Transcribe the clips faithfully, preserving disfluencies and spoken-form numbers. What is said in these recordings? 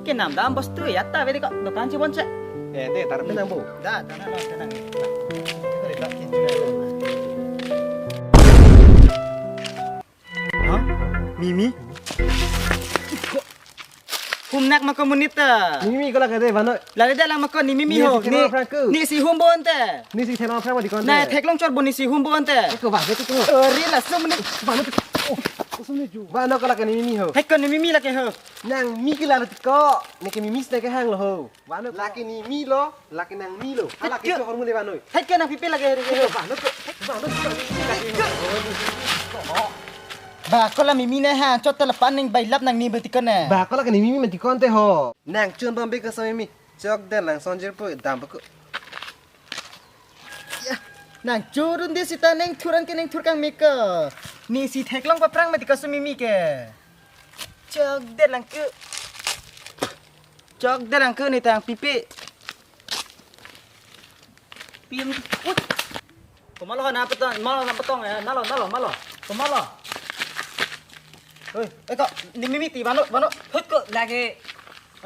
Kenam dam bostu ya ta vedi ko dokan chibon che. Eh, de tar menang bu. Da, da na lo tenang. Hah? Mimi? Humnak mako monit ta. Mimi ko lake de vano. Lale dalang mako ne Mimi ho. Ne si thelong aphrang ke. Ne si humbon te. Ne si thelong aphrang ma dikon te. Na theklong chor bo ne si humbon te. Ko ba ke ko. Ori laso monit. Vano. Oh, ko sumne ju. Vano ko lake ne Mimi ho. Hek ko ne Mimi lake ho. Nang mi ke lalo tiko. Neke Mimi sene kehang lo ho. Vano lake ne Mimi lo, lake nang Mimi lo. Hala ke chor mule vano. Hek ke nangpipe lake he. Vano ko. Vano ko. Ba ko la Mimi ne ha, chot ta lapen ning bailap nang ne betikon ne. Ba ko lake ne Mimi betikon te ho. Nang chun bom be ko sa Mimi. Chok den lang sonjir pu dam ko. Ya, nang churun di sita neng thuran ke neng thurkang meka. Ne si theklong paphrang mati kasu Mimi ke. Chok den lang ke. Chok den lang ke ne tangpipe. Pim. Ut. Ko ma lo na petong, ma lo na petong ya, na lo, na lo, ma lo. Ko ma lo. Hei, eh ko, ne Mimi ti vano, vano. Hut ko lake.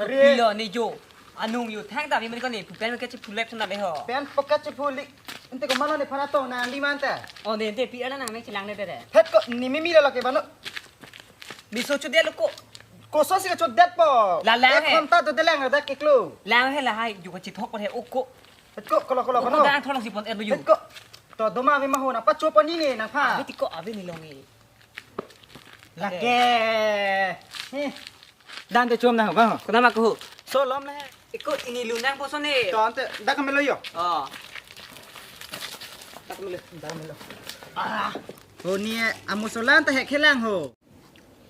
Are. Pilo ne jo. Anung yo thang ta Mimi ko ne pen ke chipulep sana be ho. Pen pocket chipuli. Ente ko ma lo nephan atong nang di man ta. Oh, ne ente pi ana nang ne chelang ne te. Hek ko ne Mimi lo lake vano. Miso chudet lo ko. Koso si chudet po. La la he. Ek ghonta to delang ada keklo. Lang he lahai ju ko chithok ko he o ko. Hek ko, kolo, kolo, ko kolo. Dang thorong si pon er yu. Hek ko. To doma ave ma ho na pacho pani ne nangphan. Ave ti ko ave ne long e. Lake. Eh. Dan te chom na ba. Ko nama ko. So lom le. Eko ini lunang poso ne. To ante dak melo yo. Oh. Dak melo, dak melo. Ah. Ho ne amosola ta hek helang ho.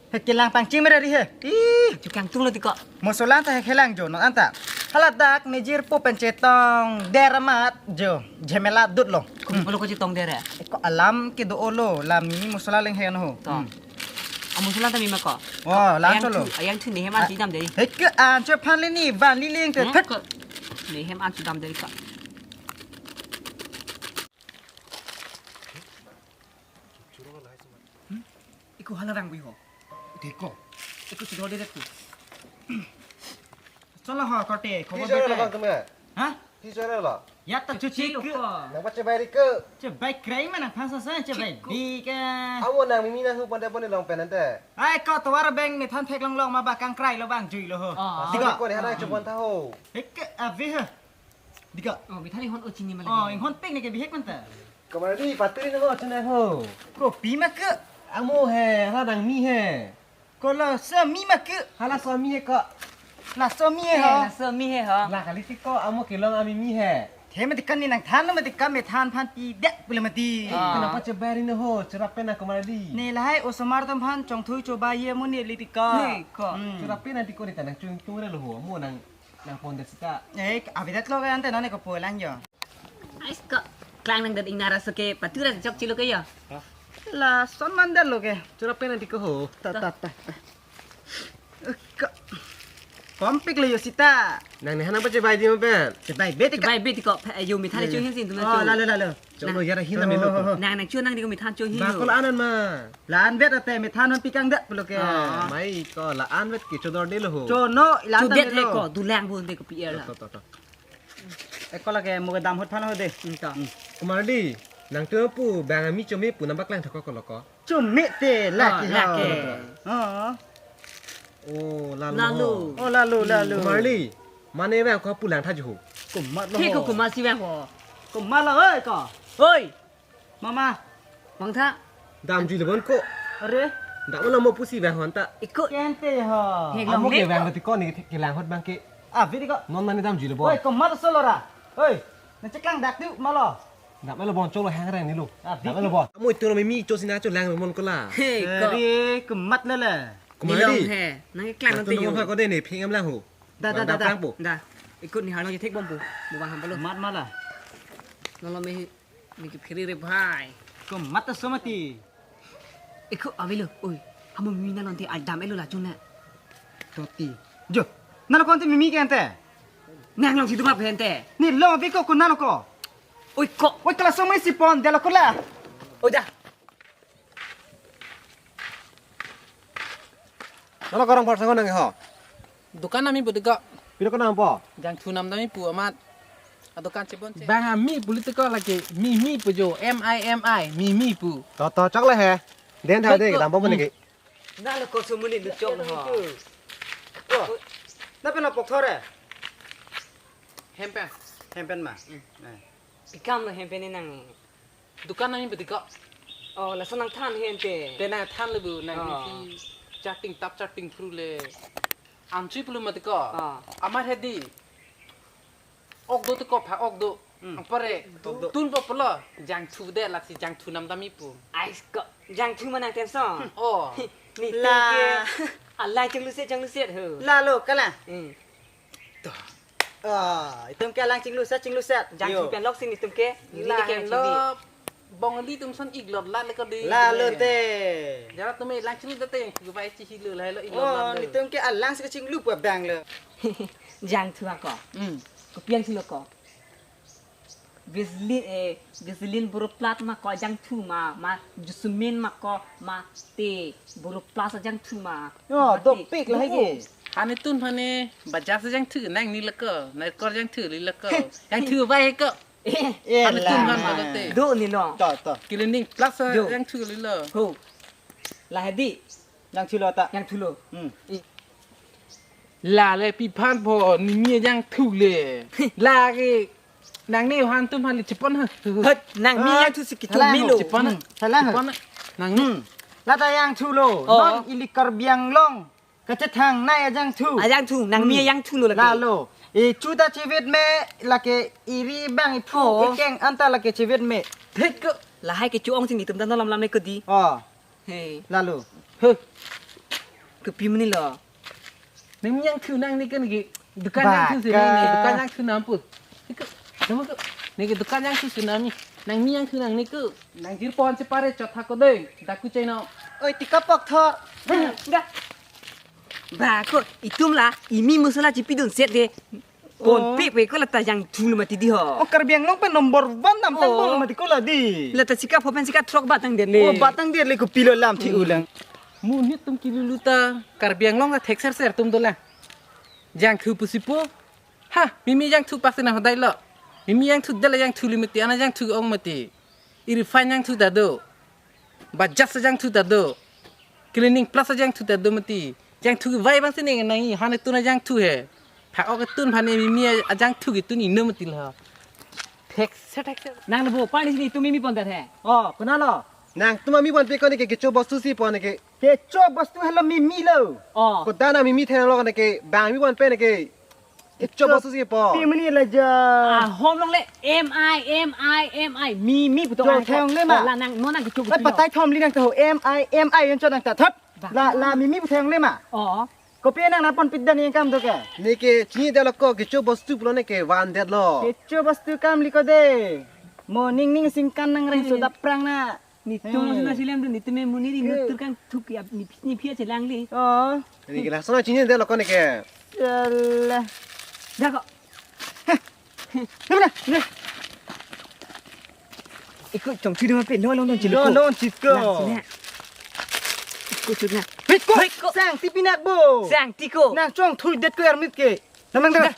Hek kelang pangching mera ri he. Ih, chukang tung lo ti ko. Mosola ta hek helang jo non anta. Hala dak ne jirpo pen chetong der amat jo. Jemela dut lo. Ko bolo ko chetong der ya. Eko alam kedo olo, la Mimi mosola leng hen ho. To. Hmm. Amosola ta Mimi ma ko. Oh, lang ayang cholo. Thu, ayang thu ne hem an chidam dei. Hek ke an che phan le ni van li leng te. Hmm, thek. Ko. Ne hem an chidam dei ko. Hmm? Eko hala rang bi ho. Deko. Eko chidor de tu. Cholo ho korte, khobor bete. Phi cholo bang keme? Ha? Phi cholo lo? Ya ta chuchi lo ko. Nang pache bai ri ke. Che bai krai ma nangphan sa sa che bai. Chiko. Bi ke. Amo nang Mimi nang hu ponte pon long pen ante. Ai ko tovar beng ne than thek long long ma ba kang krai lo bang jui lo ho. Ah. Diko. Diko ne hana chupon tha ho. Hek ke ave ho. Diko. Oh, mi than inghon o chini ma lagi. Oh, inghon pek ne ke bihek manta. Kamar di paturi nang o chana ho. Kopi ma ke. Amo he, hala nang mi he. Ko laso mi ma ke. Hala so mi he ko. Laso mi he ho. Laso mi he ho. La kali ti ko amo kelong ami mi he. The mati kan ne nangthan mati kan me than phan ti dek pule mati. Ah. Kenapa chebai ri ne ho, cherap pen na kamar di. Ne lahai osomar atum aphan chongthui chobai ye mo ne li ti ko. He ko. Hmm. Cherap pen na ti ko ni ta nang chung tung re lo ho, amo nang nang pon det sita. Eh, abidat lo kan te nane ko pulang yo. Ais ko klang nang det ingnara so ke patura chok chilo ke yo. Hah? Lason man det lo ke. Chura pen nanti ko ho. Ta, ta, ta, ta. Eh, ko. Kompik lo yo sita. Nang ne hana pa chebai di mo pen. Chebai beti ka. Chebai beti ko. Phe, yo mi thari. Yo, yo. Chun hin sin tu na. Oh, chun. Lalo, lalo. Cholo yara hin na melo. Ho, ho, ho. Nang nang chun nang di ko mi than chun hin. Ba lo. Ko la anan ma. La-an vet ate mi than hon pikang dak pulo ke. Ah. Mai ko la-an vet ke chodor de lo ho. Chono ilan. Chudet ta he melo. Ko dulang bun de ko P R la. To, to, to, to. Eko lake mo ke dam hot phan ho de. Hmm, to. Hmm. Kumar di, nang tu pu bang ami chome pu nang paklang thak ko lo ko. Chome te lake. Ah, lake. Oh. Oh, lalo. Lalo. Oh, lalo, lalo. Kumar di, mane bang ko pulang tha ju ho. Kumar lo. He ko ho. Kumar si bang ho. Kumar lo oi ko. Oi. Mama. Bang tha. Dam jui le bon ko. Are. Dam lo mo pusi bang hon ta. Iko. Kente ho. He amo long ke le bang ko. Ti ko ni ke lang hot bang ke. Ah, vidi ko. Non mani dam jui le bon. Oi, komat solo ra. Oi. Na cheklang dak tu malo. Dam lo bon cholo hang reng ni lo. Ah, dam lo bon. Amo itu lo mi cho sina cho lang mon ko la. He ko. Are, komat le le. Kumar di. Ni long he. Nang klang. Nang tu te yo. Ko de ne phing am lang ho. Da, da, da, da. Bang dam prang po. Da. Ikut ni halo je thek bom po. Mo bang ham palo. Mat mala. Nolo me. Niki phiri re bhai. Komat ta somati. Eko avelo. Oi. Amo mi na lonte al dam elo la chun na. Toti. Jo. Nalo konte mi mi ke ante. Nang long situ ma phente. Ni long bi ko ko nalo ko. Oi ko. Oi kala somai si pon delo ko la. Oi da. Nalo korong por sangon nang ho. Dukan nami pu tiko. Pino ko nampo? Jangthu nam nami pu amat. Adukan chebon che. Bang ami pu tiko lake Mimi pu jo. M I M I, Mimi pu. To, to, chok le he. Den tha de, Chok, dampo chok. Muni ke. Na lo koso muni lo chok lo ho. Oh. Na pen apok thore. Hempen. Hempen ma. Hmm. Eh. Pikam lo hempen ni nang. Dukan nami pu tiko. Oh, laso nangthan hempe. Te nangthan le bu, nang Oh. Isi charting tap charting through le. Amchui pulu ma tiko. Ah. Amar hedi. Ok do tiko pha ok do. Hmm. Ampore. Ok do. Tun po pulo. Jangthu de laksi jangthu nam nami pu. Ais ko. Jangthu ma nang tenso. Oh. Ni La. Tengke. Alai chengluset chengluset ho. La lo kala. Hmm. To. Ah, itum ke alang chingluset chingluset. Jangthu Yo. Pen lok sini itum ke. Ni La ke henlo. Bongali atum son iglot la le ko di. La lo te. Jara tum lang chinglu te yang ku bai chi hilo la lo iglot la. Oh, le. Nitum ke alang si chinglu pu bang lo. Jangthu ako. Hmm. Kopi ang si lo ko. Vaseline, eh, Vaseline Boro Plus ma ko jangthu ma, ma Jasmine ma ko, ma te Boro Plus jangthu ma. Yo, Ma te. Dopik la hai ke. Hane tun hane Bajaj jangthu nangni lako, Naikor jangthu li lako. Jangthu bai ko. Eh, Hane la. Tun han balo te. Do ni lo. To, to. Cleaning Plus Do. Jangthu li lo. Ho. La hedi. Jangthu lo ta. Jangthu lo. Hmm. I. La le pi phan po ni mi jangthu le. La ke nangni han tum han le chepon ha. Hot, nang mi Ah, jangthu si kitu salah mi ho. Lo. Chepon ha. Hmm, salah ha. Chepon ha. Nangni. Hmm. La ta jangthu lo. Oh. Non ili Karbi Anglong. Kachethang nai ajangthu. Ajangthu, nang mi Hmm. Jangthu lo lake. La lo. E chuta chivit me lake iri bang iphu Oh. Ikeng anta lake chivit me. Thik ko. La hai ke chuong sini tum dan lam lam ne ko di. Oh. Hey. La lo. Huh. Kopi muni lo. Nang mi jangthu nangni ke niki. Dukan Ba jangthu si ka. Nangni, dukan jangthu nam pu. Niki, nama ko. Niki dukan jangthu si nami. Nang mi jangthu nangni ko. Nang jir pon si pare chot ha ko dei. Daku chai no. Oi, tiko pok thor. Dah. Ba ko, itum la, imi masala chipi dun set de. Pon Oh. Pe pe ko la ta jangthu lo mati di ho. Oh, Karbi Anglong pen number one nam tang Oh. Bol mati ko la di. La ta sika pho pen sika throk batang det le. Oh, batang det le kopi lo lam thi Hmm. Ulang. Monit tum kelulu ta Karbi Anglong ta thek ser ser tum dolang. Jangthu pusi pu. Ha, Mimi jangthu pasi na hodai lo. Mimi jangthu de la jangthu li mati, ana jangthu ong mati. Irfan jangthu ta do. Bajaj jangthu ta do. Cleaning Plus jangthu ta do mati. Jangthu vai bang sini nang hane tun jangthu he. Pha ok tun phane Mimi ajangthu ke tun ino mati la. Thek se thek se. Nang lo bo pani sini tum Mimi pon ta he. Oh, kona lo. Nang tum Mimi pon pe ko ne ke kecho bostu si pon ne ke. Kecho bostu helo Mimi lo. Oh. Ko dana Mimi theng lo ne ke bang Mimi pon pe ne ke. Kecho bostu si po. Pi muni la ja. Ah, hom long le M I M I M I Mimi puto Jo ang theng le ma. La nang no nang kecho. Ai patai thom li nang to M I M I yon cho nang ta thot. Ba. La la Mimi pu theng le ma. Oh. Kopi nang na pon pit dan yang kam to ke. Ne ke chini de lo ko kecho bostu pulo ne ke van det lo. Kecho bostu kam li ko de. Mo ning ning singkan nang reng Hmm. Soda prang na. Nitum Eh. Suna silem tu nitum me muni di Eh. Nutur kan thuk ya ni ni phia chelang li. Oh. Ni ke langsung chini de lo ko ne ke. Salah. Dah kok. Heh. Mana? Mana? Ikut chong chini ma pe lo long long chili Lo ko. Long chiko. Lang sini. Ikut chut na. Hei ko. Hei ko. Sang ti pinak bo. Sang ti ko. Nang chong thui det ko armit ke. Nang nang Dah. Dah.